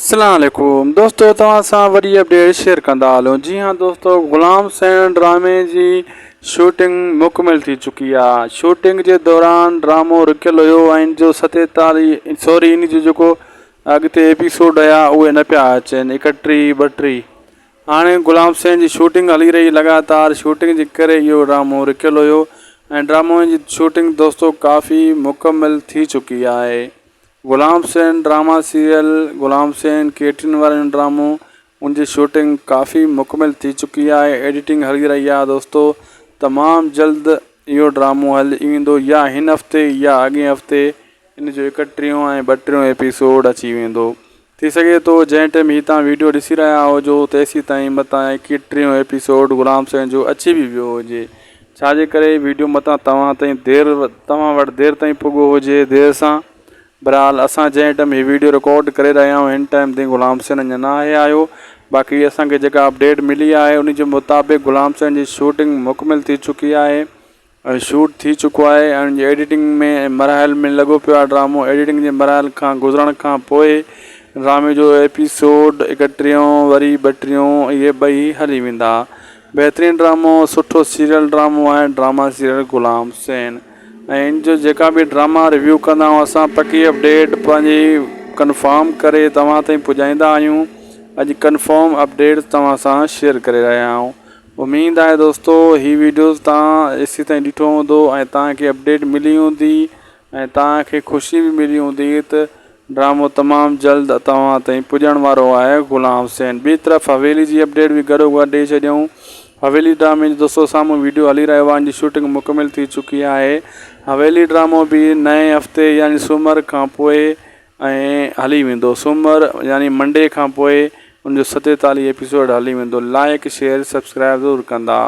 اسلام عليڪم دوستو توهان سان وڏي اپڊيٽ شيئر ڪندا هلون جي ها دوستو غلام حسين ڊرامي جي شوٽنگ مڪمل ٿي چڪي آ شوٽنگ جي دوران ڊرامو رڪيل هيو ۽ ان جو ستيتاليهه سوري ان جو جيڪو اڳتي ايپيسوڊ هيا اهي نه پيا اچن اڪٽيهه ٻٽيهه هاڻي غلام حسين جي شوٽنگ هلي رهي لڳاتار شوٽنگ جي ڪري اهو ڊرامو رڪيل هيو ۽ ڊرامو جي شوٽنگ دوستو ڪافي مڪمل ٿي چڪي آهي غلام حسين ڊراما سيريل غلام حسين ڪيٽرين وارن جو ڊرامو ان جي شوٽنگ ڪافي مڪمل ٿي چڪي آهي ايڊيٽنگ هلي رهي آهي دوستو تمام جلد اهو ڊرامو هلي ايندو يا هن هفتي يا اڳئين هفتي ان جو ايڪٽيهون ۽ ٻٽيهون ايپيسوڊ اچي ويندو ٿي سگهي ٿو جنهن ٽيم هي تان ويڊيو ڏسي رهيا هجو تيسين تائين متان ايڪٽيهون ايپيسوڊ غلام حسين جو اچي به ويو هجي ڇا جي ڪري ويڊيو متان توهان تائين دير توهان وٽ دير تائين پڳو هجي دير سان بھرحال اسان جنهن ٽيم هي ويڊيو رڪارڊ ڪري رهيا آهيون هن ٽائيم تائين غلام حسين اڃا ناهي آيو باقي اسان کي جيڪا اپڊيٽ ملي آهي ان جي مطابق غلام حسين جي شوٽنگ مڪمل ٿي چڪي آهي ۽ شوٽ ٿي چڪو آهي ۽ ان جي ايڊيٽنگ ۾ مراحل ۾ لڳو پيو آهي ڊرامو ايڊيٽنگ جي مراحل کان گذرڻ کان پوء ڊرامي جو ايپيسوڊ ايڪٽيهون وري ٻٽيهون اهي ٻئي هلي ويندا بهترين ڊرامو سٺو سيريل ڊرامو آهي ڊراما سيريل غلام حسين ۽ ان جو جيڪا به ڊراما ريويو ڪندا آهيون اسان پڪي اپڊيٽ پنهنجي ڪنفرم ڪري توهان تائين پڄائيندا آهيون اڄ ڪنفرم اپڊيٽ توهان سان شيئر ڪري رهيا آهيون اميد آهي دوستو هي ويڊيوز توهان ايسي تائين ڏٺو هوندو ۽ توهان کي اپڊيٽ ملي هوندي ۽ توهان کي خوشي به ملي هوندي ته ڊرامو تمام جلد توهان تائين پڄڻ وارو آهي غلام حسين ٻي طرف حويلي جي اپڊيٽ به گڏو گڏ ڏئي ڇڏيائون حويلي ڊرامي جو دوستو سامهون ويڊيو هلي رهيو آهي ان جي شوٽنگ مڪمل ٿي چڪي آهي حويلي ڊرامو به نئين هفتي يعني سومر کان پوء ۽ هلي ويندو سومر يعني منڊي کان پوء ان جو 47 ايپيسوڊ هلي ويندو لائڪ شيئر سبسڪرائب ضرور ڪندا.